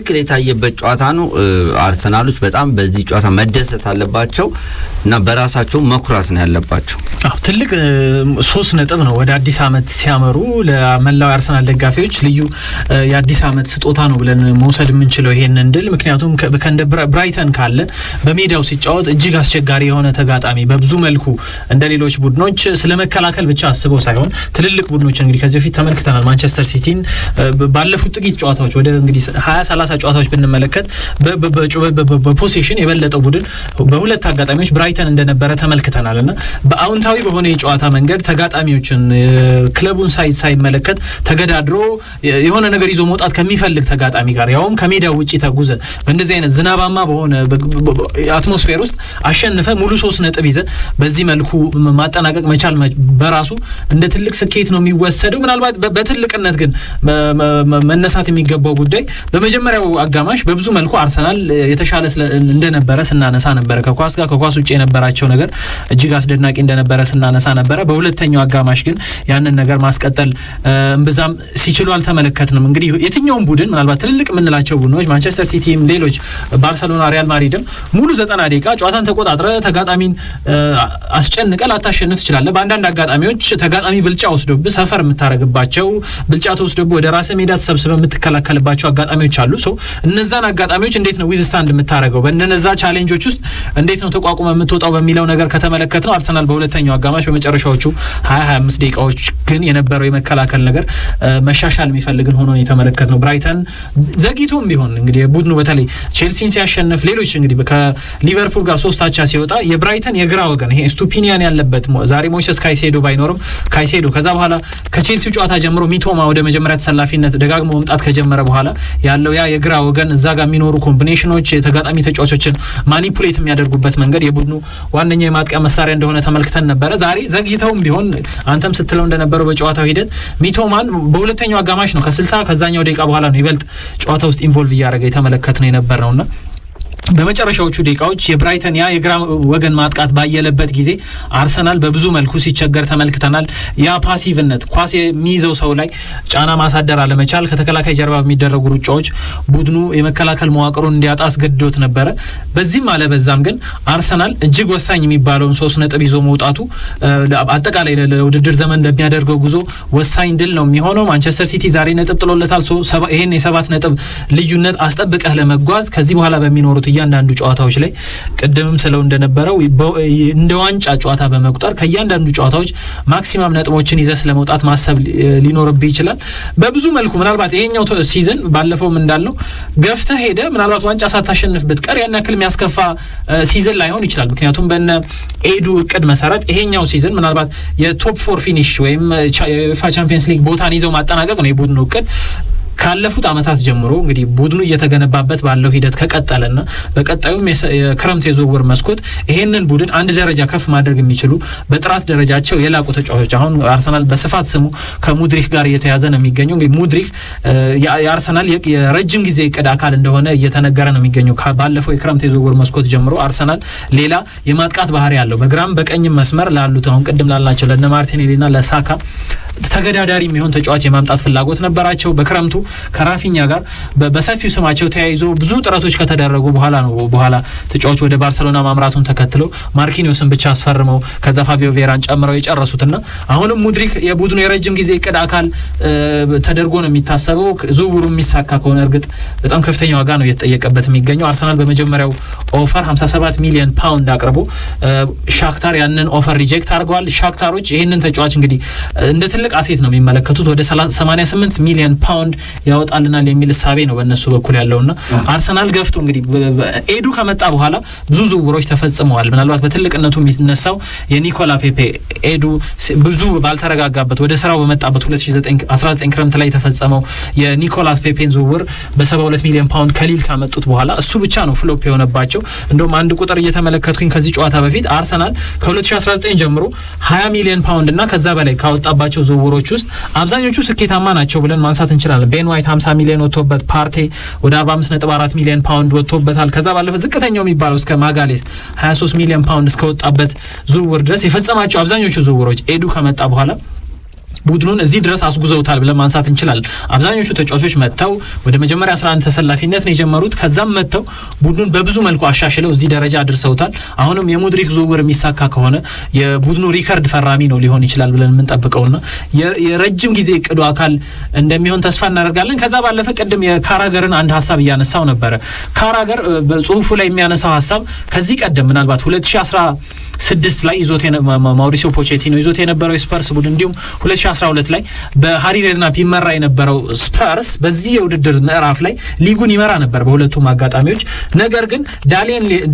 በትክክል የታየበት ጨዋታ ነው። አርሰናሎች በጣም በዚህ ጨዋታ መደሰት አለባቸው እና በራሳቸው መኩራት ነው ያለባቸው። አዎ፣ ትልቅ 3 ነጥብ ነው። ወደ አዲስ ዓመት ሲያመሩ ለመላው የአርሰናል ደጋፊዎች ልዩ የአዲስ ዓመት ስጦታ ነው ብለን መውሰድ የምንችለው ይሄንን ድል። ምክንያቱም ከእንደ ብራይተን ካለ በሜዳው ሲጫወት እጅግ አስቸጋሪ የሆነ ተጋጣሚ፣ በብዙ መልኩ እንደ ሌሎች ቡድኖች ስለ መከላከል ብቻ አስበው ሳይሆን ትልልቅ ቡድኖች እንግዲህ ከዚህ በፊት ተመልክተናል። ማንቸስተር ሲቲን ባለፉት ጥቂት ጨዋታዎች ወደ እንግዲህ 20 30 ጨዋታዎች ብንመለከት በ possession የበለጠው ቡድን በሁለት አጋጣሚዎች ብራይተን እንደነበረ ተመልክተናል። እና በአዎንታዊ በሆነ የጨዋታ መንገድ ተጋጣሚዎችን ክለቡን size ሳይመለከት ተገዳድሮ የሆነ ነገር ይዞ መውጣት ከሚፈልግ ተጋጣሚ ጋር፣ ያውም ከሜዳው ውጭ ተጉዘህ፣ በእንደዚህ አይነት ዝናባማ በሆነ atmosphere ውስጥ አሸንፈህ ሙሉ 3 ነጥብ ይዘህ በዚህ መልኩ ማጠናቀቅ መቻል በራሱ እንደ ትልቅ ስኬት ነው የሚወሰደው። ምናልባት በትልቅነት ግን መነሳት የሚገባው ጉዳይ በመጀመሪያው አጋማሽ በብዙ መልኩ አርሰናል የተሻለ እንደነበረ ስናነሳ ነበረ። ከኳስ ጋር ከኳስ ውጭ የነበራቸው ነገር እጅግ አስደናቂ እንደነበረ ስናነሳ ነበረ። በሁለተኛው አጋማሽ ግን ያንን ነገር ማስቀጠል እምብዛም ሲችሉ አልተመለከትንም። እንግዲህ የትኛውም ቡድን፣ ምናልባት ትልልቅ የምንላቸው ቡድኖች ማንቸስተር ሲቲም፣ ሌሎች ባርሰሎና፣ ሪያል ማድሪድም ሙሉ 90 ደቂቃ ጨዋታን ተቆጣጥረህ ተጋጣሚን አስጨንቀህ ላታሸንፍ ትችላለህ። በአንዳንድ አጋጣሚዎች ተጋጣሚ ብልጫ ወስዶብህ ሰፈር የምታደርግባቸው፣ ብልጫ ተወስዶብህ ወደ ራስህ ሜዳ ተሰብስበህ የምትከላከልባቸው አጋጣሚዎች አሉ። So እነዛን አጋጣሚዎች እንዴት ነው withstand የምታደርገው፣ በእነዛ challenge ኦች ውስጥ እንዴት ነው ተቋቁመህ የምትወጣው በሚለው ነገር ከተመለከትነው አርሰናል በሁለተኛው አጋማሽ በመጨረሻዎቹ 20 25 ደቂቃዎች ግን የነበረው የመከላከል ነገር መሻሻል የሚፈልግን ሆኖ ነው የተመለከትነው። ብራይተን ዘግይቶም ቢሆን እንግዲህ ቡድኑ በተለይ ቼልሲን ሲያሸንፍ፣ ሌሎች እንግዲህ ከሊቨርፑል ጋር 3 አቻ ሲወጣ የብራይተን የግራ ወገን ይሄ ስቱፒኒያን ያለበት፣ ዛሬ ሞይሰስ ካይሴዶ ባይኖርም ካይሴዶ፣ ከዛ በኋላ ከቼልሲው ጨዋታ ጀምሮ ሚቶማ ወደ መጀመሪያ ተሰላፊነት ደጋግሞ መምጣት ከጀመረ በኋላ ያለው ያ የግራ ወገን እዛ ጋር የሚኖሩ combination ኦች፣ የተጋጣሚ ተጫዋቾችን manipulate የሚያደርጉበት መንገድ የቡድኑ ዋነኛው የማጥቂያ መሳሪያ እንደሆነ ተመልክተን ነበረ። ዛሬ ዘግይተውም ቢሆን አንተም ስትለው እንደነበረው በጨዋታው ሂደት ሚቶማን በሁለተኛው አጋማሽ ነው፣ ከ60 ከዛኛው ደቂቃ በኋላ ነው ይበልጥ ጨዋታ ውስጥ involve እያደረገ የተመለከትነው የነበር ነውና በመጨረሻዎቹ ደቂቃዎች የብራይተን ያ የግራ ወገን ማጥቃት ባየለበት ጊዜ አርሰናል በብዙ መልኩ ሲቸገር ተመልክተናል። ያ passive ነት፣ ኳስ የሚይዘው ሰው ላይ ጫና ማሳደር አለመቻል፣ ከተከላካይ ጀርባ በሚደረጉ ሩጫዎች ቡድኑ የመከላከል መዋቅሩን እንዲያጣ አስገድዶት ነበረ። በዚህም አለ በዛም ግን አርሰናል እጅግ ወሳኝ የሚባለውን 3 ነጥብ ይዞ መውጣቱ አጠቃላይ ለውድድር ዘመን ለሚያደርገው ጉዞ ወሳኝ ድል ነው የሚሆነው። ማንቸስተር ሲቲ ዛሬ ነጥብ ጥሎለታል። ይሄን የ7 ነጥብ ልዩነት አስጠብቀህ ለመጓዝ ከዚህ በኋላ በሚኖሩት እያንዳንዱ ጨዋታዎች ላይ ቅድምም ስለው እንደነበረው እንደ ዋንጫ ጨዋታ በመቁጠር ከእያንዳንዱ ጨዋታዎች maximum ነጥቦችን ይዘህ ስለመውጣት ማሰብ ሊኖርብህ ይችላል። በብዙ መልኩ ምናልባት ይሄኛው season ባለፈውም እንዳልነው ገፍተህ ሄደህ ምናልባት ዋንጫ ሳታሸንፍ ብትቀር ያን ያክል የሚያስከፋ season ላይሆን ይችላል። ምክንያቱም በነ ኤዱ እቅድ መሰረት ይሄኛው season ምናልባት የ top four finish ወይም የዩኤፋ ቻምፒየንስ ሊግ ቦታን ይዘው ማጠናቀቅ ነው የቡድኑ እቅድ። ካለፉት ዓመታት ጀምሮ እንግዲህ ቡድኑ እየተገነባበት ባለው ሂደት ከቀጠለና በቀጣዩም የክረምት የዝውውር መስኮት ይሄንን ቡድን አንድ ደረጃ ከፍ ማድረግ የሚችሉ በጥራት ደረጃቸው የላቁ ተጫዋቾች፣ አሁን አርሰናል በስፋት ስሙ ከሙድሪክ ጋር እየተያዘ ነው የሚገኘው። እንግዲህ ሙድሪክ የአርሰናል የረጅም ጊዜ እቅድ አካል እንደሆነ እየተነገረ ነው የሚገኘው። ባለፈው የክረምት የዝውውር መስኮት ጀምሮ አርሰናል ሌላ የማጥቃት ባህሪ ያለው በግራም በቀኝም መስመር ላሉት፣ አሁን ቅድም ላልናቸው ለነ ማርቲኔሊና ለሳካ ተገዳዳሪ የሚሆን ተጫዋች የማምጣት ፍላጎት ነበራቸው። በክረምቱ ከራፊኛ ጋር በሰፊው ስማቸው ተያይዞ ብዙ ጥረቶች ከተደረጉ በኋላ ነው በኋላ ተጫዋቹ ወደ ባርሰሎና ማምራቱን ተከትለው ማርኪኒዮስን ብቻ አስፈርመው ከዛ ፋቢዮ ቪዬራን ጨምረው የጨረሱትና አሁንም ሙድሪክ የቡድኑ የረጅም ጊዜ እቅድ አካል ተደርጎ ነው የሚታሰበው። ዝውውሩ የሚሳካ ከሆነ እርግጥ በጣም ከፍተኛ ዋጋ ነው እየተጠየቀበት የሚገኘው። አርሰናል በመጀመሪያው offer 57 ሚሊዮን ፓውንድ አቅርቦ ሻክታር ያንን offer reject አድርገዋል። ሻክታሮች ይህንን ተጫዋች እንግዲህ እንደ ትልቅ asset ነው የሚመለከቱት። ወደ 88 ሚሊዮን ፓውንድ ያወጣልናል የሚል እሳቤ ነው በእነሱ በኩል ያለውና አርሰናል ገፍቶ እንግዲህ ኤዱ ከመጣ በኋላ ብዙ ዝውውሮች ተፈጽመዋል። ምናልባት በትልቅነቱ የሚነሳው የኒኮላ ፔፔ፣ ኤዱ ብዙ ባልተረጋጋበት ወደ ስራው በመጣበት 2019 ክረምት ላይ የተፈጸመው የኒኮላስ ፔፔን ዝውውር በ72 ሚሊዮን ፓውንድ ከሊል ካመጡት በኋላ እሱ ብቻ ነው flop የሆነባቸው። እንደውም አንድ ቁጥር እየተመለከትኩኝ ከዚህ ጨዋታ በፊት አርሰናል ከ2019 ጀምሮ 20 ሚሊዮን ፓውንድ እና ከዛ በላይ ካወጣባቸው ዝውውሮች ውስጥ አብዛኞቹ ስኬታማ ናቸው ብለን ማንሳት እንችላለን። ቤን ዋይት 50 ሚሊዮን ወጥቶበት፣ ፓርቴ ወደ 45.4 ሚሊዮን ፓውንድ ወጥቶበታል። ከዛ ባለፈ ዝቅተኛው የሚባለው እስከ ማጋሌስ 23 ሚሊዮን ፓውንድ እስከወጣበት ዝውውር ድረስ የፈጸማቸው አብዛኞቹ ዝውውሮች ኤዱ ከመጣ በኋላ ቡድኑን እዚህ ድረስ አስጉዘውታል ብለን ማንሳት እንችላለን። አብዛኞቹ ተጫዋቾች መጥተው ወደ መጀመሪያ 11 ተሰላፊነት ነው የጀመሩት። ከዛም መጥተው ቡድኑን በብዙ መልኩ አሻሽለው እዚህ ደረጃ አድርሰውታል። አሁንም የሙድሪክ ዝውውር የሚሳካ ከሆነ የቡድኑ ሪከርድ ፈራሚ ነው ሊሆን ይችላል ብለን የምንጠብቀውና የረጅም ጊዜ እቅዱ አካል እንደሚሆን ተስፋ እናደርጋለን። ከዛ ባለፈ ቅድም የካራገርን አንድ ሀሳብ እያነሳው ነበረ። ካራገር በጽሁፉ ላይ የሚያነሳው ሀሳብ ከዚህ ቀደም ምናልባት 2016 ላይ ይዞት ማውሪሲዮ ፖቼቲኖ ይዞት የነበረው የስፐርስ ቡድን፣ እንዲሁም 2012 ላይ በሃሪ ሬድናፕ ይመራ የነበረው ስፐርስ በዚህ የውድድር ምዕራፍ ላይ ሊጉን ይመራ ነበር በሁለቱም አጋጣሚዎች። ነገር ግን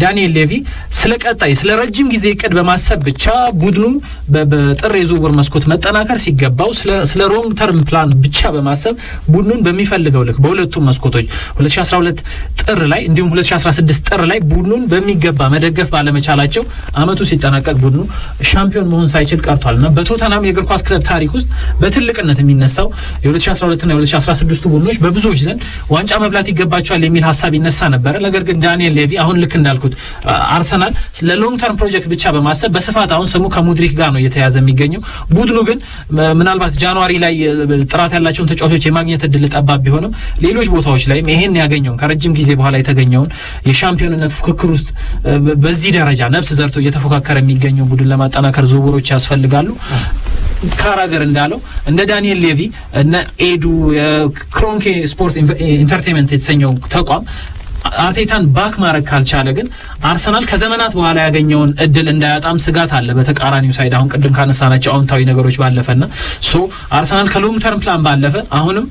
ዳንኤል ሌቪ ስለ ቀጣይ ስለ ረጅም ጊዜ እቅድ በማሰብ ብቻ ቡድኑ በጥር የዝውውር መስኮት መጠናከር ሲገባው ስለ long term plan ብቻ በማሰብ ቡድኑን በሚፈልገው ልክ በሁለቱም መስኮቶች 2012 ጥር ላይ እንዲሁም 2016 ጥር ላይ ቡድኑን በሚገባ መደገፍ ባለመቻላቸው አመቱ ሲጠናቀቅ ቡድኑ ሻምፒዮን መሆን ሳይችል ቀርቷል። እና በቶተናም የእግር ኳስ ክለብ ታሪክ ውስጥ በትልቅነት የሚነሳው የ2012 እና የ2016 ቡድኖች በብዙዎች ዘንድ ዋንጫ መብላት ይገባቸዋል የሚል ሀሳብ ይነሳ ነበረ። ነገር ግን ዳንኤል ሌቪ አሁን ልክ እንዳልኩት አርሰናል ለ long term project ብቻ በማሰብ በስፋት አሁን ስሙ ከሙድሪክ ጋር ነው እየተያዘ የሚገኘው። ቡድኑ ግን ምናልባት January ላይ ጥራት ያላቸውን ተጫዋቾች የማግኘት እድል ጠባብ ቢሆንም ሌሎች ቦታዎች ላይም ይሄን ያገኘውን ከረጅም ጊዜ በኋላ የተገኘውን የሻምፒዮንነት ፉክክር ውስጥ በዚህ ደረጃ ነፍስ ዘርቶ እየተፎካከረ የሚገኘው ቡድን ለማጠናከር ዝውውሮች ያስፈልጋሉ። ካራገር እንዳለው እንደ ዳንኤል ሌቪ እነ ኤዱ የክሮንኬ ስፖርት Entertainment የተሰኘው ተቋም አርቴታን back ማድረግ ካልቻለ ግን አርሰናል ከዘመናት በኋላ ያገኘውን እድል እንዳያጣም ስጋት አለ። በተቃራኒው side አሁን ቅድም ካነሳናቸው አዎንታዊ ነገሮች ባለፈና so አርሰናል ከ long term plan ባለፈ አሁንም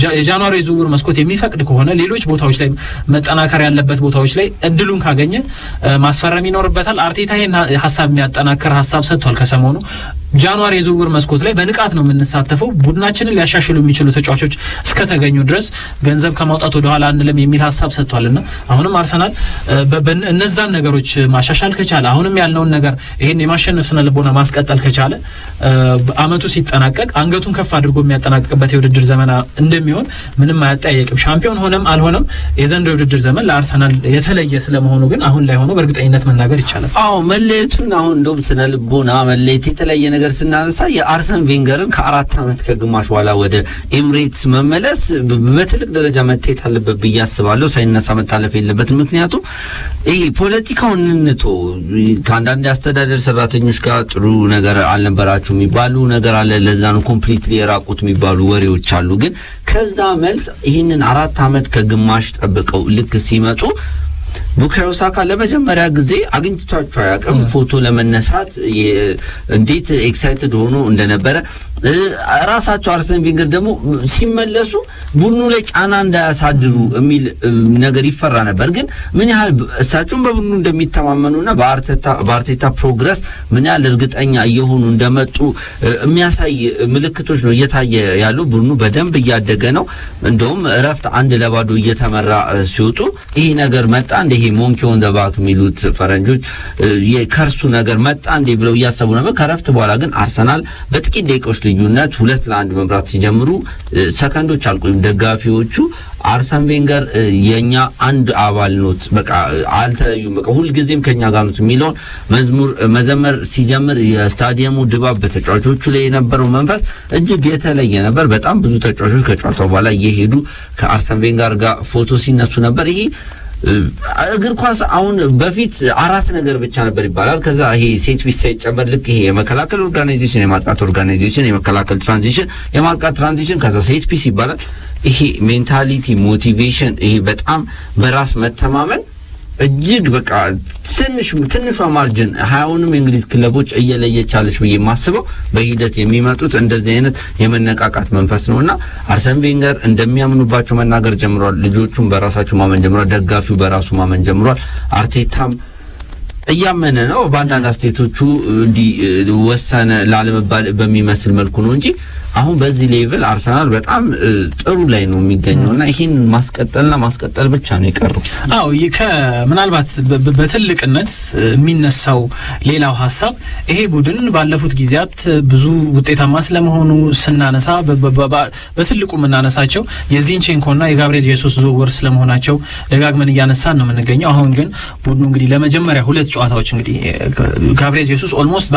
የ January የዝውውር መስኮት የሚፈቅድ ከሆነ ሌሎች ቦታዎች ላይ መጠናከር ያለበት ቦታዎች ላይ እድሉን ካገኘ ማስፈረም ይኖርበታል። አርቴታ ይሄን ሀሳብ የሚያጠናክር ሀሳብ ሰጥቷል ከሰሞኑ። January የዝውውር መስኮት ላይ በንቃት ነው የምንሳተፈው፣ ቡድናችንን ሊያሻሽሉ የሚችሉ ተጫዋቾች እስከተገኙ ድረስ ገንዘብ ከማውጣት ወደ ኋላ አንልም የሚል ሀሳብ ሰጥቷልና አሁንም አርሰናል እነዛን ነገሮች ማሻሻል ከቻለ፣ አሁንም ያልነውን ነገር ይሄን የማሸነፍ ስነ ልቦና ማስቀጠል ከቻለ አመቱ ሲጠናቀቅ አንገቱን ከፍ አድርጎ የሚያጠናቅቅበት የውድድር ዘመን እንደሚሆን ምንም አያጠያየቅም። ሻምፒዮን ሆነም አልሆነም የዘንድሮ የውድድር ዘመን ለአርሰናል የተለየ ስለመሆኑ ግን አሁን ላይ ሆኖ በእርግጠኝነት መናገር ይቻላል። አዎ፣ መለየቱን አሁን እንደውም ስነ ልቦና መለየት የተለየ ነገር ስናነሳ የአርሰን ቬንገርን ከ4 ዓመት ከግማሽ በኋላ ወደ ኤምሬትስ መመለስ በትልቅ ደረጃ መታየት አለበት ብዬ አስባለሁ። ሳይነሳ መታለፍ የለበትም። ምክንያቱም ይሄ ፖለቲካውን እንቶ ከአንዳንድ የአስተዳደር ሰራተኞች ጋር ጥሩ ነገር አልነበራቸው የሚባሉ ነገር አለ። ለዛ ነው completely የራቁት የሚባሉ ወሬዎች አሉ። ግን ከዛ መልስ ይህንን 4 ዓመት ከግማሽ ጠብቀው ልክ ሲመጡ ቡካዮ ሳካ ለመጀመሪያ ጊዜ አግኝቷቸው አያውቅም። ፎቶ ለመነሳት እንዴት excited ሆኖ እንደነበረ፣ ራሳቸው አርሰን ቬንገር ደግሞ ሲመለሱ ቡድኑ ላይ ጫና እንዳያሳድሩ የሚል ነገር ይፈራ ነበር። ግን ምን ያህል እሳቸውን በቡድኑ እንደሚተማመኑና በአርቴታ progress ምን ያህል እርግጠኛ እየሆኑ እንደመጡ የሚያሳይ ምልክቶች ነው እየታየ ያሉ። ቡድኑ በደንብ እያደገ ነው። እንደውም እረፍት 1-0 እየተመራ ሲወጡ ይሄ ነገር መጣ እንደ ይሄ monkey on the back የሚሉት ፈረንጆች የ curse ኡ ነገር መጣ እንዴ ብለው እያሰቡ ነበር። ከረፍት በኋላ ግን አርሰናል በጥቂት ደቂቃዎች ልዩነት 2-1 መምራት ሲጀምሩ ሰከንዶች አልቆዩም። ደጋፊዎቹ አርሰን ቬንገር የኛ አንድ አባል ኖት፣ በቃ አልተለዩም፣ በቃ ሁልጊዜም ከኛ ጋር ኖት የሚለውን መዝሙር መዘመር ሲጀምር የስታዲየሙ ድባብ በተጫዋቾቹ ላይ የነበረው መንፈስ እጅግ የተለየ ነበር። በጣም ብዙ ተጫዋቾች ከጨዋታው በኋላ እየሄዱ ከአርሰን ቬንገር ጋር ፎቶ ሲነሱ ነበር። ይሄ እግር ኳስ አሁን በፊት አራት ነገር ብቻ ነበር ይባላል። ከዛ ይሄ set piece ሳይጨመር ልክ ይሄ የመከላከል organization፣ የማጥቃት organization፣ የመከላከል transition፣ የማጥቃት transition፣ ከዛ set piece ይባላል። ይሄ mentality፣ motivation፣ ይሄ በጣም በራስ መተማመን እጅግ በቃ ትንሽ ትንሿ margin 20ውንም የእንግሊዝ ክለቦች እየለየቻለች ብዬ የማስበው በሂደት የሚመጡት እንደዚህ አይነት የመነቃቃት መንፈስ ነውና አርሰን ቬንገር እንደሚያምኑባቸው መናገር ጀምሯል። ልጆቹም በራሳቸው ማመን ጀምሯል። ደጋፊው በራሱ ማመን ጀምሯል። አርቴታም እያመነ ነው። በአንዳንድ አስተያየቶቹ እንዲህ ወሰነ ላለመባል በሚመስል መልኩ ነው እንጂ አሁን በዚህ level አርሰናል በጣም ጥሩ ላይ ነው የሚገኘው እና ይህን ማስቀጠልና ማስቀጠል ብቻ ነው የቀረው። አዎ፣ ምናልባት በትልቅነት የሚነሳው ሌላው ሀሳብ ይሄ ቡድን ባለፉት ጊዜያት ብዙ ውጤታማ ስለመሆኑ ስናነሳ በትልቁ የምናነሳቸው የዚንቼንኮና የጋብሪኤል ጄሱስ ዝውውር ስለመሆናቸው ደጋግመን እያነሳን ነው የምንገኘው። አሁን ግን ቡድኑ እንግዲህ ለመጀመሪያ ሁለት ጨዋታዎች፣ እንግዲህ ጋብሪኤል ጄሱስ almost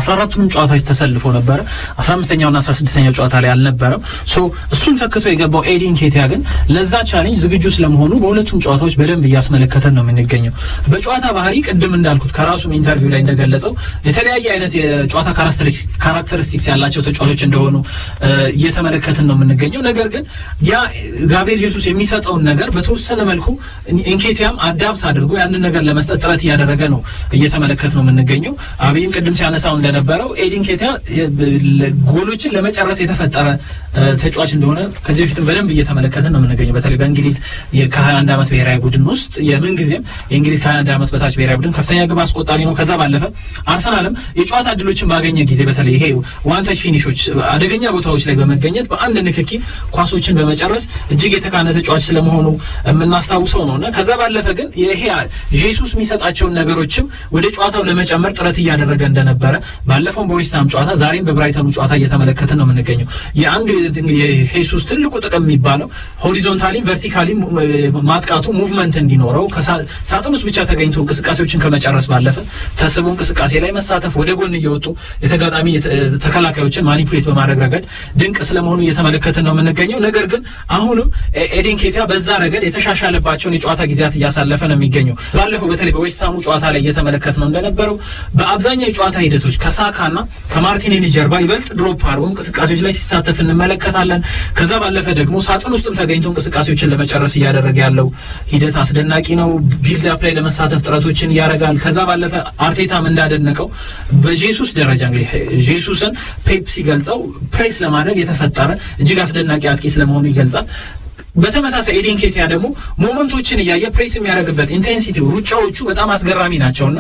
14ቱንም ጨዋታዎች ተሰልፎ ነበረ። 15ኛውና 16ኛው ጨዋታ ላይ አልነበረም። So እሱን ተክቶ የገባው ኤዲ ንኬቲያ ግን ለዛ challenge ዝግጁ ስለመሆኑ በሁለቱም ጨዋታዎች በደንብ እያስመለከተን ነው የምንገኘው። በጨዋታ ባህሪ ቅድም እንዳልኩት ከራሱም interview ላይ እንደገለጸው የተለያየ አይነት የጨዋታ characteristics ያላቸው ተጫዋቾች እንደሆኑ እየተመለከትን ነው የምንገኘው። ነገር ግን ያ ጋብሪኤል ጄሱስ የሚሰጠውን ነገር በተወሰነ መልኩ ኤንኬቲያም adapt አድርጎ ያንን ነገር ለመስጠት ጥረት እያደረገ ነው እየተመለከት ነው የምንገኘው። አብይም ቅድም ሲያነሳው እንደነበረው ኤዲ ንኬቲያ ጎሎችን ለመጨረስ የተፈጠረ ተጫዋች እንደሆነ ከዚህ በፊትም በደንብ እየተመለከትን ነው የምንገኘው። በተለይ በእንግሊዝ ከ21 ዓመት ብሔራዊ ቡድን ውስጥ የምንጊዜም የእንግሊዝ ከ21 ዓመት በታች ብሔራዊ ቡድን ከፍተኛ ግብ አስቆጣሪ ነው። ከዛ ባለፈ አርሰናልም የጨዋታ እድሎችን ባገኘ ጊዜ በተለይ ይሄ one touch finish ኦች አደገኛ ቦታዎች ላይ በመገኘት በአንድ ንክኪ ኳሶችን በመጨረስ እጅግ የተካነ ተጫዋች ስለመሆኑ የምናስታውሰው ነው እና ከዛ ባለፈ ግን ይሄ ጄሱስ የሚሰጣቸውን ነገሮችም ወደ ጨዋታው ለመጨመር ጥረት እያደረገ እንደነበረ ባለፈው በዌስትሃም ጨዋታ፣ ዛሬም በብራይተኑ ጨዋታ እየተመለከትን ነው የምንገኘው። የአንዱ የጄሱስ ትልቁ ጥቅም የሚባለው horizontally ም vertically ም ማጥቃቱ movement እንዲኖረው፣ ሳጥን ውስጥ ብቻ ተገኝቶ እንቅስቃሴዎችን ከመጨረስ ባለፈ ተስቦ እንቅስቃሴ ላይ መሳተፍ፣ ወደ ጎን እየወጡ የተጋጣሚ ተከላካዮችን manipulate በማድረግ ረገድ ድንቅ ስለመሆኑ እየተመለከትን ነው የምንገኘው። ነገር ግን አሁንም ኤዲ ንኬቲያ በዛ ረገድ የተሻሻለባቸውን የጨዋታ ጊዜያት እያሳለፈ ነው የሚገኘው። ባለፈው በተለይ በዌስትሃሙ ጨዋታ ላይ እየተመለከት ነው እንደነበረው በአብዛኛው የጨዋታ ሂደቶች ከሳካና ከማርቲኔሊ ጀርባ ይበልጥ drop አድርጎ እንቅስቃሴዎች ላይ ሲሳተፍ እንመለከታለን። ከዛ ባለፈ ደግሞ ሳጥን ውስጥም ተገኝቶ እንቅስቃሴዎችን ለመጨረስ እያደረገ ያለው ሂደት አስደናቂ ነው። Build up ላይ ለመሳተፍ ጥረቶችን ያደርጋል። ከዛ ባለፈ አርቴታም እንዳደነቀው በጄሱስ ደረጃ፣ እንግዲህ ጄሱስን ፔፕ ሲገልጸው ፕሬስ ለማድረግ የተፈጠረ እጅግ አስደናቂ አጥቂ ስለመሆኑ ይገልጻል። በተመሳሳይ ኤዲ ንኬቲያ ደግሞ moment ኦችን እያየ ፕሬስ የሚያደርግበት intensity ው፣ ሩጫዎቹ በጣም አስገራሚ ናቸውና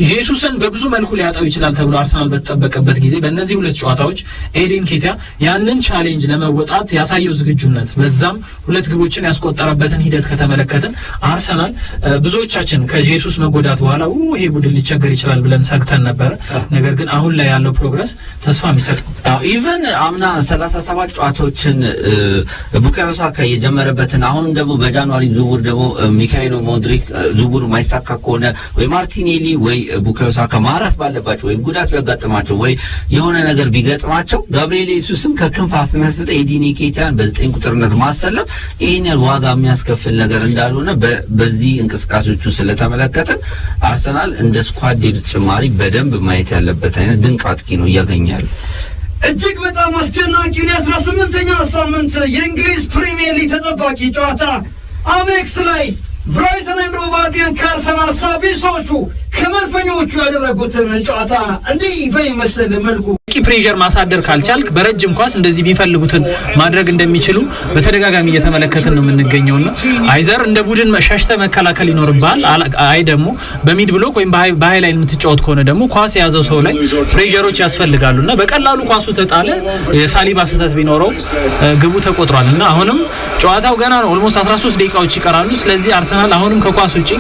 ጄሱስን በብዙ መልኩ ሊያጣው ይችላል ተብሎ አርሰናል በተጠበቀበት ጊዜ በእነዚህ ሁለት ጨዋታዎች ኤዲ ንኬቲያ ያንን challenge ለመወጣት ያሳየው ዝግጁነት፣ በዛም ሁለት ግቦችን ያስቆጠረበትን ሂደት ከተመለከትን አርሰናል ብዙዎቻችን ከጄሱስ መጎዳት በኋላ ይሄ ቡድን ሊቸገር ይችላል ብለን ሰግተን ነበረ። ነገር ግን አሁን ላይ ያለው progress ተስፋ የሚሰጥ Even አምና 37 ጨዋታዎችን ቡካዮ ሳካ የጀመረበትን፣ አሁንም ደግሞ በ January ዝውውር ደግሞ ሚካኤሎ ሞድሪክ ዝውውሩ ማይሳካ ከሆነ ወይ ማርቲኔሊ ወይ ቡካዮ ሳካ ማረፍ ባለባቸው ወይም ጉዳት ቢያጋጥማቸው ወይ የሆነ ነገር ቢገጥማቸው ጋብሪኤል ጄሱስን ከክንፍ አስነስተ ኤዲ ንኬቲያን በ9 ቁጥርነት ማሰለፍ ይሄን ያህል ዋጋ የሚያስከፍል ነገር እንዳልሆነ በዚህ እንቅስቃሴዎቹ ስለተመለከትን አርሰናል እንደ squad depth ጭማሪ በደንብ ማየት ያለበት አይነት ድንቅ አጥቂ ነው እያገኛሉ። እጅግ በጣም አስደናቂውን የ18ኛው ሳምንት የእንግሊዝ ፕሪሚየር ሊግ ተጠባቂ ጨዋታ አሜክስ ላይ ብራይተን ኤንድ ሆቭ አልቢዮን ከአርሰናል ሳቢሶቹ ከመድፈኞቹ ያደረጉትን ጨዋታ እንዲህ በሚመስል መልኩ በቂ pressure ማሳደር ካልቻልክ በረጅም ኳስ እንደዚህ የሚፈልጉትን ማድረግ እንደሚችሉ በተደጋጋሚ እየተመለከትን ነው የምንገኘውና either እንደ ቡድን ሸሽተ መከላከል ይኖርብሃል፣ አይ ደግሞ በ mid block ወይም በ high line የምትጫወት ከሆነ ደግሞ ኳስ የያዘው ሰው ላይ pressure ኦች ያስፈልጋሉ እና በቀላሉ ኳሱ ተጣለ። የሳሊባ ስህተት ቢኖረው ግቡ ተቆጥሯል እና አሁንም ጨዋታው ገና ነው። Almost 13 ደቂቃዎች ይቀራሉ። ስለዚህ አርሰናል አሁንም ከኳስ ውጪ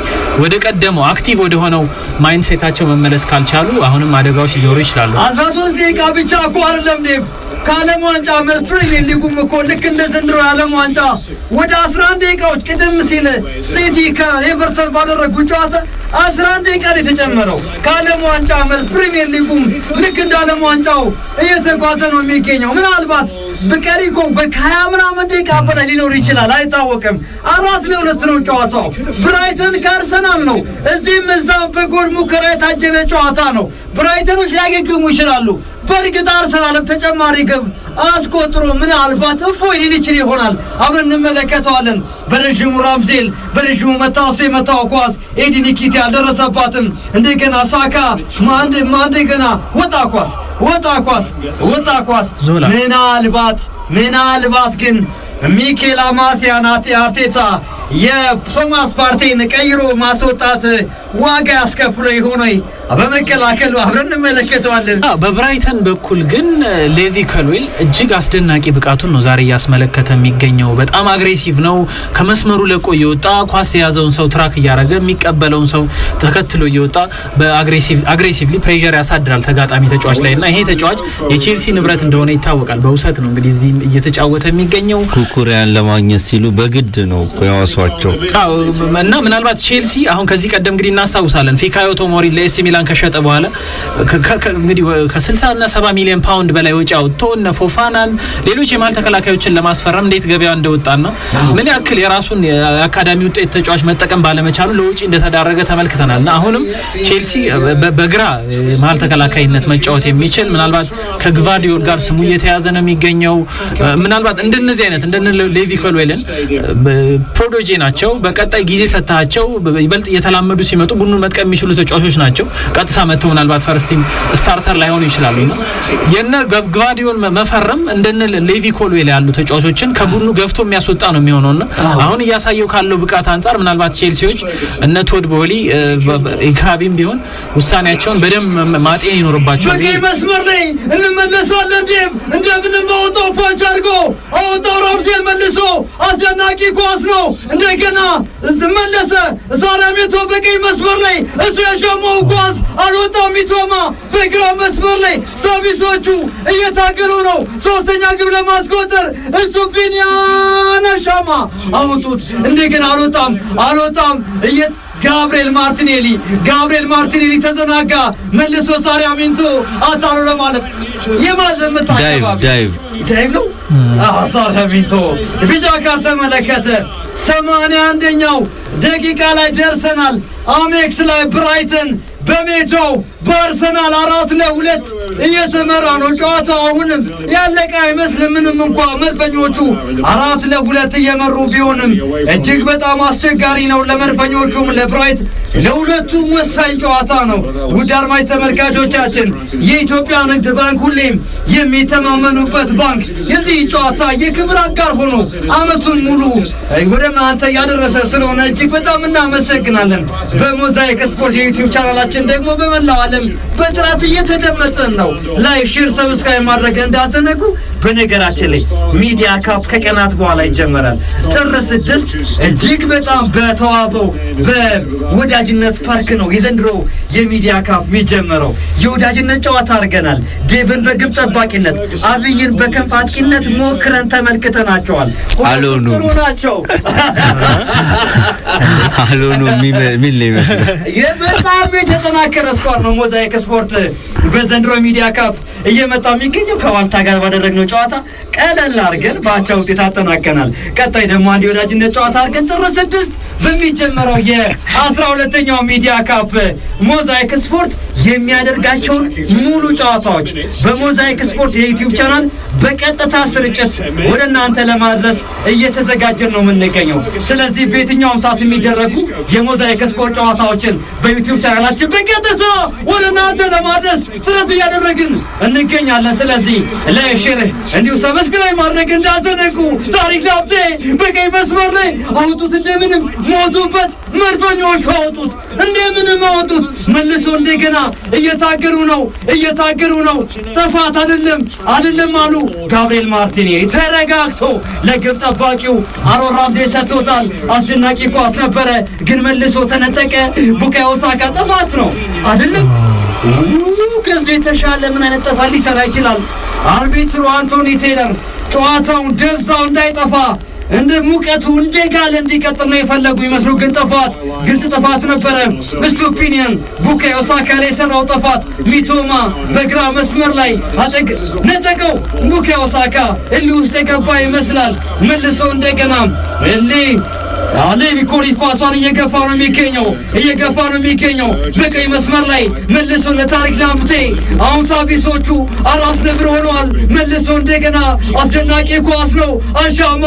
ወደ ቀደመው active ወደ ሆነው mindset ኣቸው መመለስ ካልቻሉ አሁንም አደጋዎች ሊኖሩ ይችላሉ። 13 ደቂቃ ብቻ እኮ አይደለም ዴቭ፣ ከዓለም ዋንጫ መልስ ፕሪሚየር ሊጉም እኮ ልክ እንደ ዘንድሮ የዓለም ዋንጫ ወደ 11 ደቂቃዎች፣ ቅድም ሲል ሲቲ ከኤቨርተን ባደረጉት ጨዋታ 11 ደቂቃ ነው የተጨመረው። ከዓለም ዋንጫ መልስ ፕሪሚየር ሊጉም ልክ እንደ ዓለም ዋንጫው እየተጓዘ ነው የሚገኘው። ምናልባት በቀሪ እኮ ከ20 ምናምን ደቂቃ በላይ ሊኖር ይችላል፣ አይታወቅም። 4-2 ነው ጨዋታው። ብራይተን ከአርሰናል ነው። እዚህም እዛም በጎል ሙከራ የታጀበ ጨዋታ ነው። ብራይተኖች ሊያገግሙ ይችላሉ። በእርግጥ አርሰናልም ተጨማሪ ግብ አስቆጥሮ ምናልባት እፎይ ሊል ይችል ይሆናል። አብረን እንመለከተዋለን። በረዥሙ ራምዜል በረዥሙ መታው፣ የመታው ኳስ ኤዲ ኒኪቲያ አልደረሰባትም። እንደገና ሳካ፣ እንደገና ወጣ ኳስ፣ ወጣ ኳስ፣ ወጣ ኳስ። ዞላ። ምናልባት ግን ሚኬል አማቲያን አርቴታ የቶማስ ፓርቴን ቀይሮ ማስወጣት ዋጋ ያስከፍሎ ይሆን ወይ? በመከላከሉ አብረን እንመለከተዋለን። በብራይተን በኩል ግን ሌቪ ኮልዊል እጅግ አስደናቂ ብቃቱን ነው ዛሬ እያስመለከተ የሚገኘው። በጣም aggressive ነው። ከመስመሩ ለቆ እየወጣ ኳስ የያዘውን ሰው track እያደረገ፣ የሚቀበለውን ሰው ተከትሎ እየወጣ በ aggressively pressure ያሳድራል ተጋጣሚ ተጫዋች ላይ። እና ይሄ ተጫዋች የቼልሲ ንብረት እንደሆነ ይታወቃል። በውሰት ነው እንግዲህ እዚህ እየተጫወተ የሚገኘው። ኩኩሪያን ለማግኘት ሲሉ በግድ ነው እኮ ያዋሷቸው። እና ምናልባት ቼልሲ አሁን ከዚህ ቀደም እንግዲህ እናስታውሳለን፣ ፊካዮ ቶሞሪ ለኤሲ ሚላን ከሸጠ በኋላ እንግዲህ ከ60 እና 70 ሚሊዮን ፓውንድ በላይ ወጪ አውጥቶ እነ ፎፋናን፣ ሌሎች የመሀል ተከላካዮችን ለማስፈረም እንዴት ገበያ እንደወጣና ምን ያክል የራሱን የአካዳሚ ውጤት ተጫዋች መጠቀም ባለመቻሉ ለውጪ እንደተዳረገ ተመልክተናል። እና አሁንም ቼልሲ በግራ መሀል ተከላካይነት መጫወት የሚችል፣ ምናልባት ከግቫዲዮል ጋር ስሙ እየተያዘ ነው የሚገኘው። ምናልባት እንደነዚህ አይነት እንደነ ሌቪ ኮልዌልን prodigy ናቸው። በቀጣይ ጊዜ ሰጥታቸው ይበልጥ እየተላመዱ ሲመጡ ቡድኑን መጥቀም የሚችሉ ተጫዋቾች ናቸው። ቀጥታ መጥተው ምናልባት first team starter ላይሆኑ ይችላሉ። እና የነ ግቫዲዮል መፈረም እንደነ ሌቪ ኮልዌል ያሉ ተጫዋቾችን ከቡድኑ ገፍቶ የሚያስወጣ ነው የሚሆነው። እና አሁን እያሳየው ካለው ብቃት አንጻር ምናልባት ቼልሲዎች እነ ቶድ ቦሊ ኢካቢም ቢሆን ውሳኔያቸውን በደንብ ማጤን ይኖርባቸዋል። በቀይ መስመር ላይ እንመለሳለን። ዴቭ እንደምንም አወጣው፣ punch አድርጎ አወጣው። ራምዜል መልሶ አስደናቂ ኳስ ነው። እንደገና መለሰ ሳራሜቶ በቀይ መስመር ላይ፣ እሱ ያሻማው ኳስ አልወጣም። ሚቶማ በግራ መስመር ላይ፣ ሳቢሶቹ እየታገሉ ነው ሶስተኛ ግብ ለማስቆጠር። እሱ ቢኒያን አሻማ አወጡት። እንደገና አልወጣም፣ አልወጣም። ጋብርኤል ማርቲኔሊ፣ ጋብርኤል ማርቲኔሊ ተዘናጋ። መልሶ ሳሪያሚንቶ አታሎ ለማለፍ የማዘመት አካባቢ dive dive ነው። ሳሪያሚንቶ ቢጫ ካርድ ተመለከተ። 81ኛው ደቂቃ ላይ ደርሰናል። አሜክስ ላይ ብራይተን በሜዳው በአርሰናል 4-2 እየተመራ ነው። ጨዋታው አሁንም ያለቀ አይመስልም። ምንም እንኳ መድፈኞቹ 4-2 እየመሩ ቢሆንም እጅግ በጣም አስቸጋሪ ነው ለመድፈኞቹም ለብራይት፣ ለሁለቱም ወሳኝ ጨዋታ ነው። ውድ አድማጭ ተመልካቾቻችን፣ የኢትዮጵያ ንግድ ባንክ ሁሌም የሚተማመኑበት ባንክ የዚህ ጨዋታ የክብር አጋር ሆኖ አመቱን ሙሉ ወደ እናንተ ያደረሰ ስለሆነ እጅግ በጣም እናመሰግናለን። በሞዛይክ ስፖርት የዩቲዩብ ቻናላችን ደግሞ በመላው ዓለም በጥራት እየተደመጠን ነው። Like፣ share፣ subscribe ማድረግ እንዳትዘነጉ። በነገራችን ላይ ሚዲያ ካፕ ከቀናት በኋላ ይጀመራል። ጥር 6 እጅግ በጣም በተዋበው በወዳጅነት ፓርክ ነው የዘንድሮ የሚዲያ ካፕ የሚጀመረው። የወዳጅነት ጨዋታ አድርገናል። ዴቭን በግብ ጠባቂነት፣ አብይን በክንፍ አጥቂነት ሞክረን ተመልክተናቸዋል። ሁለቱም ጥሩ ናቸው። አልሆኑ የሚል ነው ይመስላል። በጣም የተጠናከረ squad ነው ሞዛይክ ስፖርት በዘንድሮ ሚዲያ ካፕ እየመጣ የሚገኘው። ከዋልታ ጋር ባደረግነው ጨዋታ ቀለል አድርገን በአቻ ውጤት አጠናቀናል። ቀጣይ ደግሞ አንድ የወዳጅነት ጨዋታ አድርገን ጥር 6 በሚጀመረው የ12ኛው ሚዲያ ካፕ ሞዛይክ ስፖርት የሚያደርጋቸውን ሙሉ ጨዋታዎች በሞዛይክ ስፖርት የዩቲዩብ ቻናል በቀጥታ ስርጭት ወደ እናንተ ለማድረስ እየተዘጋጀን ነው የምንገኘው። ስለዚህ በየትኛውም ሰዓት የሚደረጉ የሞዛይክ ስፖርት ጨዋታዎችን በዩቲዩብ ቻናላችን በቀጥታ ወደ እናንተ ለማድረስ ጥረት እያደረግን እንገኛለን። ስለዚህ like፣ share እንዲሁ subscribe ማድረግ እንዳትዘነጉ። ታሪክ ላምቴ በቀይ መስመር ላይ አውጡት፣ እንደምንም ሞቱበት። መድፈኞቹ አወጡት፣ እንደምንም አወጡት። መልሶ እንደገና እየታገሉ ነው፣ እየታገሉ ነው። ጥፋት አይደለም፣ አይደለም አሉ። ጋብርኤል ማርቲኔሊ ተረጋግቶ ለግብ ጠባቂው አሮን ራምዜ ሰጥቶታል። አስደናቂ ኳስ ነበረ፣ ግን መልሶ ተነጠቀ። ቡካዮ ሳካ ጥፋት ነው አይደለም? ከዚህ የተሻለ ምን አይነት ጥፋት ሊሰራ ይችላል? አርቢትሩ አንቶኒ ቴይለር ጨዋታውን ደብዛው እንዳይጠፋ፣ እንደ ሙቀቱ እንደ ጋለ እንዲቀጥል ነው የፈለጉ ይመስሉ፣ ግን ጥፋት፣ ግልጽ ጥፋት ነበረ። ስቱፒኒያን ቡካዮ ሳካ ላይ የሰራው ጥፋት። ሚቶማ በግራ መስመር ላይ አጠግ ነጠቀው። ቡካዮ ሳካ እልህ ውስጥ የገባ ይመስላል። መልሶ እንደገና እሊ ሌቪ ኮሊት ኳሷን እየገፋ ነው የሚገኘው፣ እየገፋ ነው የሚገኘው በቀይ መስመር ላይ መልሶ ለታሪክ ላምቴ። አሁን ሳቢሶቹ አራስ ነብር ሆነዋል። መልሶ እንደገና አስደናቂ ኳስ ነው። አሻማ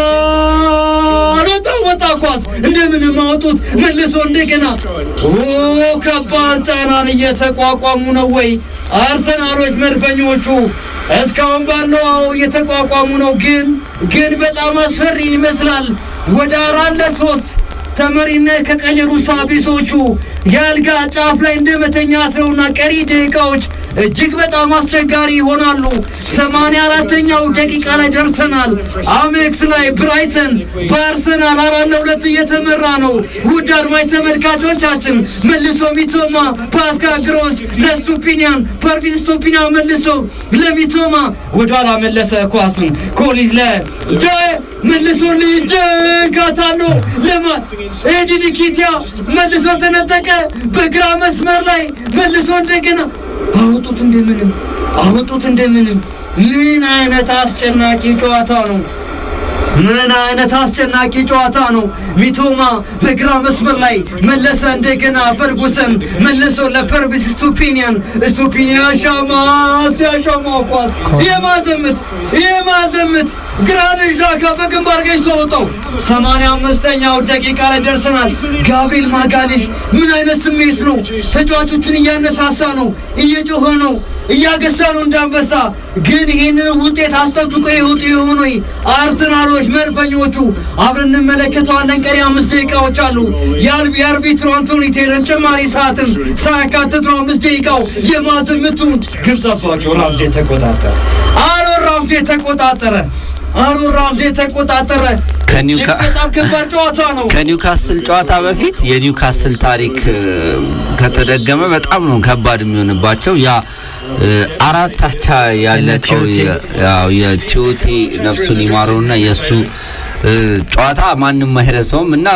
ወጣ፣ ወጣ ኳስ፣ እንደምንም አወጡት። መልሶ እንደገና ከባድ ጫናን እየተቋቋሙ ነው ወይ አርሰናሎች? መድፈኞቹ እስካሁን ባለው አዎ እየተቋቋሙ ነው፣ ግን በጣም አስፈሪ ይመስላል። ወደ 4-3 ተመሪነት ከቀየሩ ሳቢሶቹ የአልጋ ጫፍ ላይ እንደመተኛት ነውና ቀሪ ደቂቃዎች እጅግ በጣም አስቸጋሪ ይሆናሉ። 84ኛው ደቂቃ ላይ ደርሰናል። አሜክስ ላይ ብራይተን በአርሰናል 4-2 እየተመራ ነው። ውድ አድማጭ ተመልካቾቻችን መልሶ ሚቶማ፣ ፓስካል ግሮስ ለስቱፒኒያን፣ ፐርቪስ ስቱፒኒያን መልሶ ለሚቶማ፣ ወደኋላ መለሰ ኳሱን ኮሊዝ ለ መልሶ ልጅ ካታሎ ለማን ኤዲ ኒኪቲያ መልሶ ተነጠቀ። በግራ መስመር ላይ መልሶ እንደገና አወጡት፣ እንደምንም አወጡት፣ እንደምንም። ምን አይነት አስጨናቂ ጨዋታ ነው! ምን አይነት አስጨናቂ ጨዋታ ነው! ሚቶማ በግራ መስመር ላይ መለሰ። እንደገና ፈርጉሰን መልሶ ለፐርቪስ ስቱፒኒያን፣ ስቱፒኒያን ሻማ ሲያሻማ ኳስ የማዘምት የማዘምት ግራኒት ዣካ በግንባር ገጭቶ ወጣው። 85ኛው ደቂቃ ላይ ደርሰናል። ጋብሪኤል ማጋሌሽ ምን አይነት ስሜት ነው! ተጫዋቾቹን እያነሳሳ ነው፣ እየጮኸ ነው፣ እያገሳ ነው እንዳንበሳ። ግን ይህንን ውጤት አስጠብቆ ይወጡ የሆኑ አርሰናሎች መድፈኞቹ አብረን እንመለከተዋለን። ቀሪ 5 ደቂቃዎች አሉ። የአርቢትሩ አንቶኒ ቴይለር ጭማሪ ሰዓትን ሳያካትት ነው 5 ደቂቃው። የማዕዘን ምቱን ግብ ጠባቂው ራምዜ ተቆጣጠረ። አሮን ራምዜ ተቆጣጠረ። አሮን ራምዜ ተቆጣጠረ። በጣም ከባድ ጨዋታ ነው። ከኒውካስል ጨዋታ በፊት የኒውካስል ታሪክ ከተደገመ በጣም ነው ከባድ የሚሆንባቸው። ያ 4 አቻ ያለቀው የቲዮቴ ነፍሱን ይማረውና የእሱ ጨዋታ ማንም አይረሳውም እና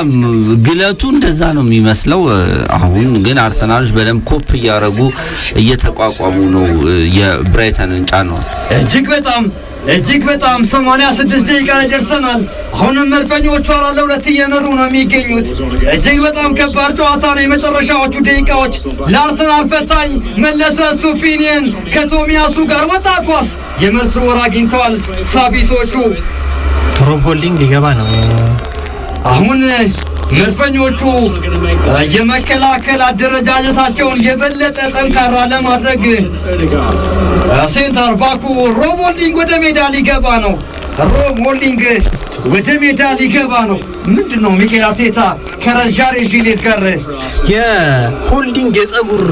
ግለቱ እንደዛ ነው የሚመስለው። አሁን ግን አርሰናሎች በደንብ cope እያደረጉ እየተቋቋሙ ነው የብራይተንን ጫናውን። እጅግ በጣም እጅግ በጣም 86 ደቂቃ ላይ ደርሰናል። አሁንም መድፈኞቹ 4-2 እየመሩ ነው የሚገኙት። እጅግ በጣም ከባድ ጨዋታ ነው። የመጨረሻዎቹ ደቂቃዎች ለአርሰናል ፈታኝ። መለሰ ስቱፒኒየን ከቶሚያሱ ጋር ወጣ ኳስ፣ የመልስ ወር አግኝተዋል ሳቢሶቹ። ሮብ ሆልዲንግ ሊገባ ነው። አሁን መድፈኞቹ የመከላከል አደረጃጀታቸውን የበለጠ ጠንካራ ለማድረግ center back ኡ ሮብ ሆልዲንግ ወደ ሜዳ ሊገባ ነው። ሮብ ሆልዲንግ ወደ ሜዳ ሊገባ ነው። ምንድን ነው ሚኬል አርቴታ ከጃሬድ ጂሌት ጋር የሆልዲንግ የጸጉር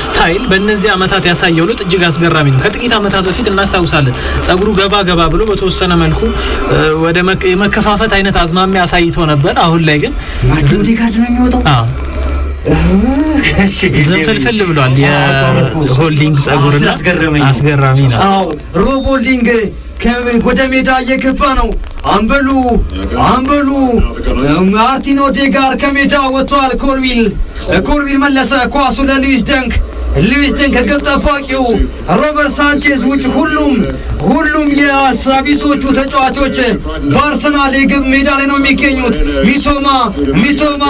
style በእነዚህ ዓመታት ያሳየው ለውጥ እጅግ አስገራሚ ነው። ከጥቂት ዓመታት በፊት እናስታውሳለን ጸጉሩ ገባ ገባ ብሎ በተወሰነ መልኩ ወደ የመከፋፈት አይነት አዝማሚያ አሳይቶ ነበር። አሁን ላይ ግን ማርቲን ኦዴጋርድ ነው የሚወጣው። ዝንፍልፍል ብሏል የሆልዲንግ ጸጉርና አስገራሚ ነው። አዎ፣ ሮብ ሆልዲንግ ወደ ሜዳ እየገባ ነው። አምበሉ ማርቲን ኦዴጋርድ ከሜዳ ወጥቷል። ኮልዊል መለሰ ኳሱ ለሉዊስ ደንክ፣ ሉዊስ ደንክ ከግብ ጠባቂው ሮበርት ሳንቼዝ ውጭ ሁሉም የሳቢሶቹ ተጫዋቾች በአርሰናል የግብ ሜዳ ላይ ነው የሚገኙት። ሚቶማ ሚቶማ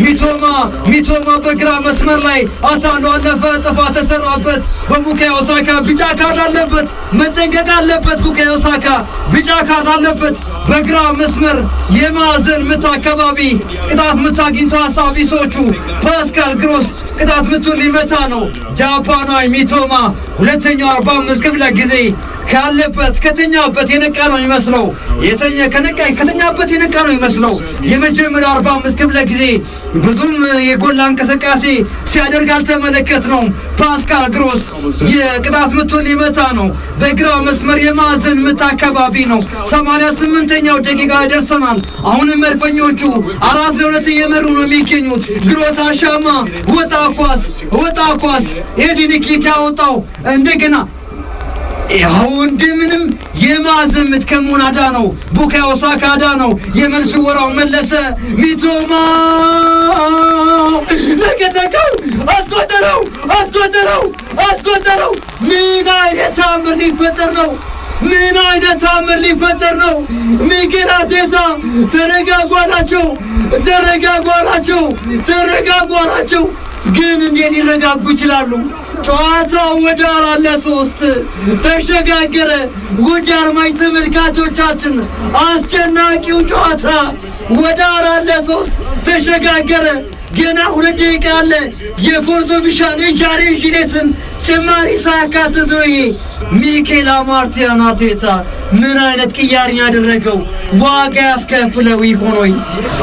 ሚቶማ ሚቶማ በግራ መስመር ላይ አታሎ አለፈ። ጥፋት ተሰራበት በቡካዮ ሳካ፣ ቢጫ ካርድ አለበት፣ መጠንቀቅ አለበት። ቡካዮ ሳካ ቢጫ ካርድ አለበት። በግራ መስመር የማዕዘን ምት አካባቢ ቅጣት ምት አግኝተዋል ሳቢሶቹ። ፓስካል ግሮስ ቅጣት ምቱን ሊመታ ነው። ጃፓናዊ ሚቶማ ሁለተኛው 45 ክፍለ ጊዜ ካለበት ከተኛበት የነቃ ነው የሚመስለው። የተኛ ከነቃ ከተኛበት የነቃ ነው የሚመስለው። የመጀመሪያው 45 ክፍለ ጊዜ ብዙም የጎላ እንቅስቃሴ ሲያደርግ አልተመለከትነው። ፓስካል ግሮስ የቅጣት ምቱን ሊመታ ነው። በግራ መስመር የማዕዘን ምት አካባቢ ነው። 88ኛው ደቂቃ ደርሰናል። አሁንም መድፈኞቹ 4-2 እየመሩ ነው የሚገኙት። ግሮስ አሻማ፣ ወጣ ኳስ፣ ወጣ ኳስ፣ ኤዲ ንኪቲያ ወጣው እንደገና። ያው እንደምንም የማዕዘን ምት ከመሆን አዳነው። ቡካዮ ሳካ አዳነው። የመልስ ወራው መለሰ። ሚቶማ ለቀደቀው፣ አስቆጠረው፣ አስቆጠረው፣ አስቆጠረው። ምን አይነት ታምር ሊፈጠር ነው? ምን አይነት ታምር ሊፈጠር ነው? ሚኬል አርቴታ ተረጋጉ አላቸው፣ ተረጋጉ አላቸው፣ ተረጋጉ አላቸው። ግን እንዴት ሊረጋጉ ይችላሉ? ጨዋታው ወደ 4-3 ተሸጋገረ። ውድ አድማጭ ተመልካቾቻችን አስጨናቂው ጨዋታ ወደ 4-3 ተሸጋገረ። ገና 2 ደቂቃ አለ። የ fourth official የጃሬድ ጂሌትን ጭማሪ ሳያካትት ነው ይሄ። ሚኬል አማርቲያን አርቴታ ምን አይነት ቅያሪ ያደረገው ዋጋ ያስከፍለው ይሆን ወይ?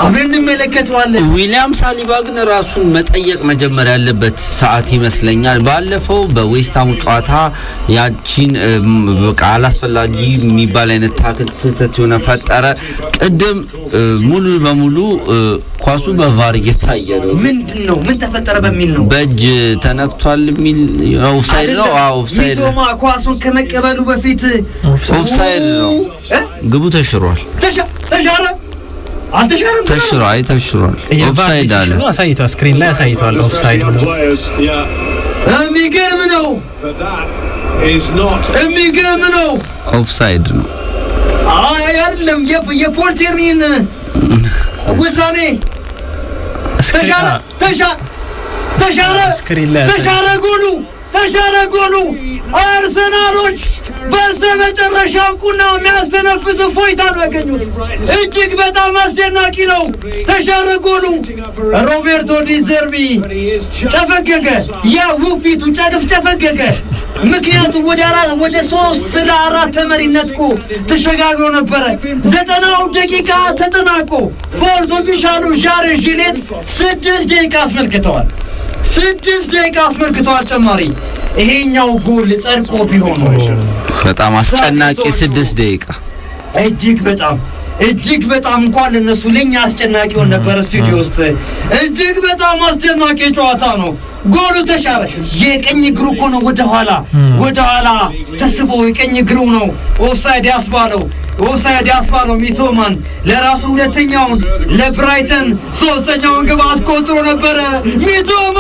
አብረን እንመለከተዋለን። ዊሊያም ሳሊባ ግን ራሱን መጠየቅ መጀመር ያለበት ሰዓት ይመስለኛል። ባለፈው በዌስትሃሙ ጨዋታ ያቺን በቃ አላስፈላጊ የሚባል አይነት tackle ስህተት የሆነ ፈጠረ። ቅድም ሙሉ በሙሉ ኳሱ በ VAR እየታየ ነው። ምንድን ነው ምን ተፈጠረ በሚል ነው። በእጅ ተነክቷል የሚል ኦፍሳይድ ነው። አዎ ኦፍሳይድ፣ ሚቶማ ኳሱን ከመቀበሉ በፊት ኦፍሳይድ ነው። ግቡ ተሽሯል። ተሻረ አልተሻረም? ተሽሯል። አይ ተሽሯል። ኦፍሳይድ አለ። አሳይቷል። Screen ላይ አሳይቷል። ኦፍሳይድ ብሎ። የሚገርም ነው። የሚገርም ነው። ኦፍሳይድ ነው። አይ አይደለም፣ የፖል ቲርኒን ውሳኔ ተሻረ ተሻረ ተሻረ ጎሉ ተሻረ ጎሉ። አርሰናሎች በስተመጨረሻም ቁና የሚያስተነፍስ እፎይታ ነው ያገኙት። እጅግ በጣም አስደናቂ ነው። ተሻረ ጎሉ። ሮቤርቶ ዲዘርቢ ጨፈገገ። ያ ውብ ፊቱ ጨፈገገ። ምክንያቱም ወደ 4 ወደ 3-4 ተመሪነት እኮ ተሸጋግሮ ነበረ። 90ው ደቂቃ ተጠናቆ fourth official ኡ ዣሬ ዢሌት 6 ደቂቃ አስመልክተዋል። 6 ደቂቃ አስመልክተዋል ጨማሪ። ይሄኛው ጎል ጸድቆ ቢሆን በጣም አስጨናቂ 6 ደቂቃ እጅግ በጣም እጅግ በጣም እንኳን ለነሱ ለኛ አስጨናቂ ሆን ነበር። ስቱዲዮ ውስጥ እጅግ በጣም አስደናቂ ጨዋታ ነው። ጎሉ ተሻረ። የቀኝ እግሩ እኮ ነው ወደኋላ ወደኋላ ተስቦ የቀኝ እግሩ ነው ኦፍሳይድ ያስባለው። ኦፍሳይድ ያስባለው ሚቶማን ለራሱ ሁለተኛውን ለብራይተን ሶስተኛውን ግብ አስቆጥሮ ነበረ። ሚቶማ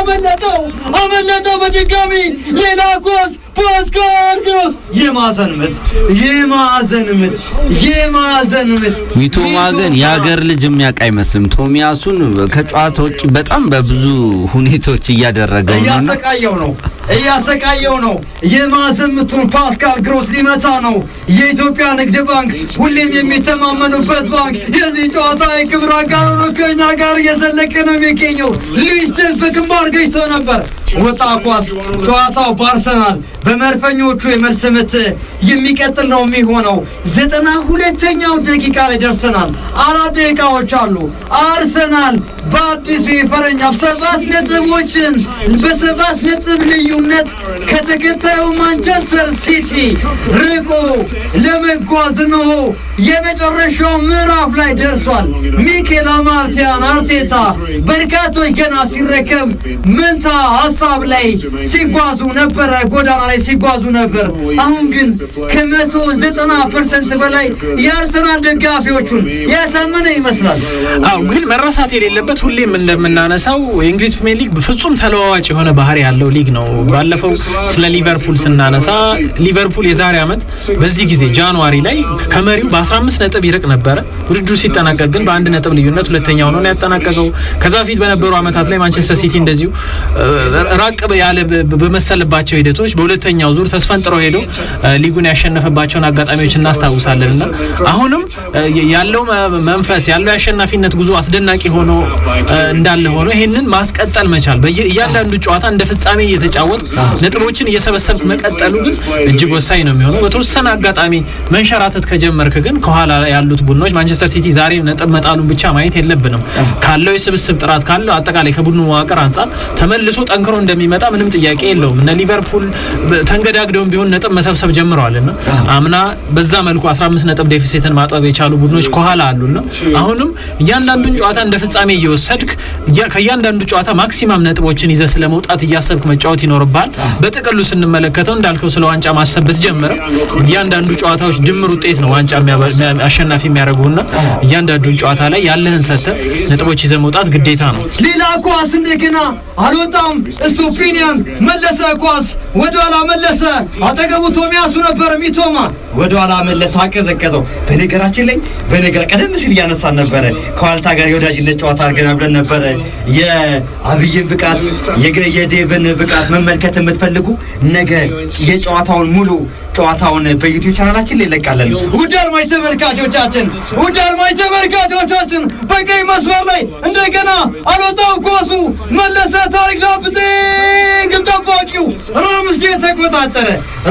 አመለጠው አመለጠው። በድጋሚ ሌላ ኳስ ፓስካል ግሮስ የማዕዘን ምት የማዕዘን ምት የማዕዘን ምት። ሚቶማ ግን የሀገር ልጅ የሚያውቅ አይመስልም። ቶሚያሱን ከጨዋታ ውጭ በጣም በብዙ ሁኔታዎች እያደረገው ነው፣ እያሰቃየው ነው እያሰቃየው ነው። የማዕዘን ምቱን ፓስካል ግሮስ ሊመታ ነው። የኢትዮጵያ ንግድ ባንክ ሁሌም የሚተማመኑበት ባንክ የዚህ ጨዋታ የክብር አጋር ሆኖ ከኛ ጋር እየዘለቀ ነው የሚገኘው። ሉዊስ ደንክ በግንባር ገጭቶ ነበር። ወጣ ኳስ። ጨዋታው በአርሰናል በመድፈኞቹ የመልስ ምት የሚቀጥል ነው የሚሆነው። 92ኛው ደቂቃ ላይ ደርሰናል። 4 ደቂቃዎች አሉ። አርሰናል በአዲሱ የፈረንጅ 7 ነጥቦችን በ7 ነጥብ ልዩነት ከተከታዩ ማንቸስተር ሲቲ ርቆ ለመጓዝ ነው የመጨረሻው ምዕራፍ ላይ ደርሷል። ሚኬል አማርቲያን አርቴታ በርካቶች ገና ሲረከብ መንታ ሀሳብ ላይ ሲጓዙ ነበረ፣ ጎዳና ላይ ሲጓዙ ነበር። አሁን ግን ከ190% በላይ የአርሰናል ደጋፊዎቹን ያሳመነ ይመስላል። አዎ ግን መረሳት የሌለበት ሁሌም እንደምናነሳው የእንግሊዝ ፕሪሚየር ሊግ ፍጹም ተለዋዋጭ የሆነ ባህሪ ያለው ሊግ ነው። ባለፈው ስለ ሊቨርፑል ስናነሳ ሊቨርፑል የዛሬ ዓመት በዚህ ጊዜ January ላይ ከመሪው በ15 ነጥብ ይርቅ ነበረ። ውድድሩ ሲጠናቀቅ ግን በ1 ነጥብ ልዩነት ሁለተኛ ሆኖ ነው ያጠናቀቀው። ከዛ በፊት በነበሩ ዓመታት ላይ ማንቸስተር ሲቲ እንደዚሁ ራቅ ያለ በመሰለባቸው ሂደቶች በሁለተኛው ዙር ተስፈንጥሮ ሄዶ ሊጉን ያሸነፈባቸውን አጋጣሚዎች እናስታውሳለን። እና አሁንም ያለው መንፈስ ያለው የአሸናፊነት ጉዞ አስደናቂ ሆኖ እንዳለ ሆኖ ይሄንን ማስቀጠል መቻል እያንዳንዱ ጨዋታ እንደ ፍጻሜ እየተጫወት ነጥቦችን እየሰበሰብክ መቀጠሉ ግን እጅግ ወሳኝ ነው የሚሆነው። በተወሰነ አጋጣሚ መንሸራተት ከጀመርክ ግን ከኋላ ያሉት ቡድኖች ማንቸስተር ሲቲ ዛሬ ነጥብ መጣሉን ብቻ ማየት የለብንም። ካለው የስብስብ ጥራት ካለው አጠቃላይ ከቡድኑ መዋቅር አንጻር ተመልሶ ጠንክሮ እንደሚመጣ ምንም ጥያቄ የለውም። እነ ሊቨርፑል ተንገዳግደውም ቢሆን ነጥብ መሰብሰብ ጀምረዋልና አምና በዛ መልኩ 15 ነጥብ deficit ን ማጥበብ የቻሉ ቡድኖች ከኋላ አሉና አሁንም እያንዳንዱን ጨዋታ እንደ ፍጻሜ እየወሰድክ ከእያንዳንዱ ጨዋታ maximum ነጥቦችን ይዘህ ስለመውጣት እያሰብክ መጫወት ይኖርብሃል። በጥቅሉ ስንመለከተው እንዳልከው ስለ ዋንጫ ማሰብ ብትጀምርም እያንዳንዱ ጨዋታዎች ድምር ውጤት ነው ዋንጫ አሸናፊ የሚያደርጉና እያንዳንዱን ጨዋታ ላይ ያለህን ሰጥተህ ነጥቦች ይዘህ መውጣት ግዴታ ነው። ሌላ ኳስ እንደገና አልወጣም። ስቱፒኒያን መለሰ፣ ኳስ ወደኋላ መለሰ። አጠገቡ ቶሚያሱ ነበር። ሚቶማ ወደኋላ መለሰ፣ አቀዘቀዘው። በነገራችን ላይ በነገር ቀደም ሲል እያነሳን ነበረ ከዋልታ ጋር የወዳጅነት ጨዋታ አድርገናል ብለን ነበረ። የአብይን ብቃት የዴቭን ብቃት መመልከት የምትፈልጉ ነገ የጨዋታውን ሙሉ ጨዋታውን በዩቲዩብ ቻናላችን ላይ እንለቃለን። ውድ አድማጭ ተመልካቾቻችን፣ ውድ አድማጭ ተመልካቾቻችን በቀይ መስመር ላይ እንደገና አልወጣም ኳሱ መለሰ። ታሪክ ላምፕቴ ግብ ጠባቂው ራምስዴል ተቆጣጠረ።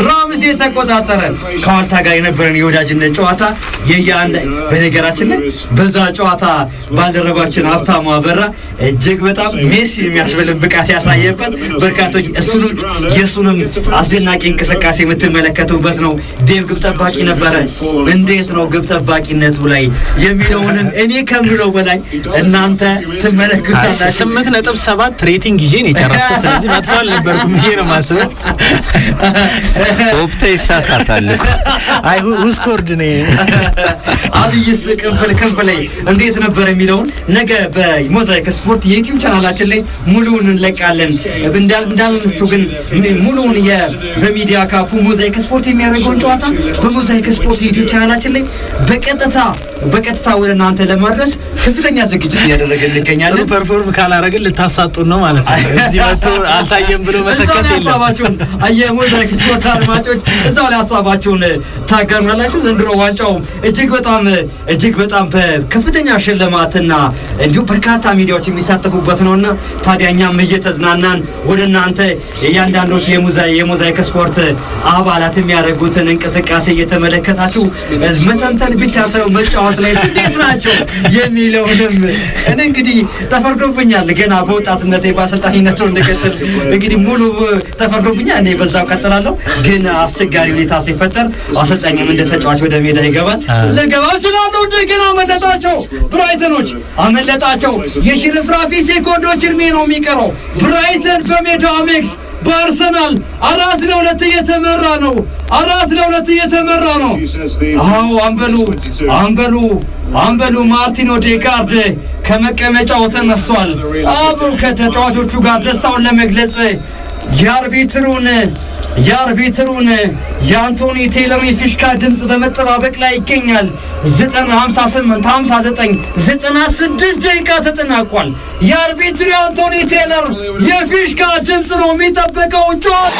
ራምስዴል ተቆጣጠረ። ከዋልታ ጋር የነበረን የወዳጅነት ጨዋታ የየአንድ በነገራችን ላይ በዛ ጨዋታ ባልደረባችን ሀብታሙ አበራ እጅግ በጣም ሜሲ የሚያስብልን ብቃት ያሳየበት፣ በርካቶች እሱንም የእሱንም አስደናቂ እንቅስቃሴ የምትመለከቱበት ነው። ዴቭ ግብ ጠባቂ ነበረ። እንዴት ነው ግብ ጠባቂነቱ ላይ የሚለውንም እኔ ከምለው በላይ እናንተ ትመለከቱታላችሁ። 8.7 rating ይዤ ነው የጨረስኩት። ስለዚህ መጥፎ አልነበርኩም ብዬ ነው የማስበው። ኦፕታ ይሳሳታል እኮ። አይ፣ WhoScored ነው። አብይስ ቅንፍል ክንፍ ላይ እንዴት ነበር የሚለውን ነገ በሞዛይክ ስፖርት የዩቲዩብ ቻናላችን ላይ ሙሉውን እንለቃለን። እንዳልናችሁ ግን ሙሉውን በሚዲያ ካፑ ሞዛይክ ስፖርት የሚያደርገውን ጨዋታ በሞዛይክ ስፖርት የዩቲዩብ ቻናላችን ላይ በቀጥታ ወደ እናንተ ለማድረስ ከፍተኛ ዝግጅት እያደረገ እንገኛለን። Perform ካላረግን ልታሳጡን ነው ማለት ነው። እዚህ መጥቶ አልታየም ብሎ መሰከስ እዛው ላይ የለም። ሀሳባችሁን፣ የሞዛይክ ስፖርት አድማጮች፣ እዛው ላይ ሀሳባችሁን ታጋሩናላችሁ። ዘንድሮ ዋንጫው እጅግ በጣም በከፍተኛ ሽልማትና እንዲሁም በርካታ ሚዲያዎች የሚሳተፉበት ነውና ታዲያ እኛም እየተዝናናን ወደ እናንተ እያንዳንዶች የሞዛይክ ስፖርት አባላት የሚያደርጉትን እንቅስቃሴ እየተመለከታችሁ መተንተን ብቻ ሳይሆን መጫወት ላይ እንዴት ናቸው የሚለውንም እኔ እንግዲህ ተፈርዶብኛል። ገና በወጣትነቴ በአሰልጣኝነቱ እንድቀጥል እንግዲህ ሙሉ ተፈርዶብኛል። እኔ በዛው ቀጥላለሁ። ግን አስቸጋሪ ሁኔታ ሲፈጠር አሰልጣኝም እንደ ተጫዋች ወደ ሜዳ ይገባል። ልገባ እችላለሁ። እንደገና አመለጣቸው፣ ብራይተኖች አመለጣቸው። የሽርፍራፊ ሴኮንዶች እድሜ ነው የሚቀረው። ብራይተን በሜዳው አሜክስ በአርሰናል 4-2 እየተመራ ነው። 4-2 እየተመራ ነው። አዎ፣ አምበሉ ማርቲን ኦዴጋርድ ከመቀመጫው ተነስቷል። አብሮ ከተጫዋቾቹ ጋር ደስታውን ለመግለጽ የአርቢትሩን የአንቶኒ ቴይለርን የፊሽካ ድምፅ በመጠባበቅ ላይ ይገኛል። 9 58 59 96 ደቂቃ ተጠናቋል። የአርቢትሩ የአንቶኒ ቴይለር የፊሽካ ድምፅ ነው የሚጠበቀው። ጨዋታ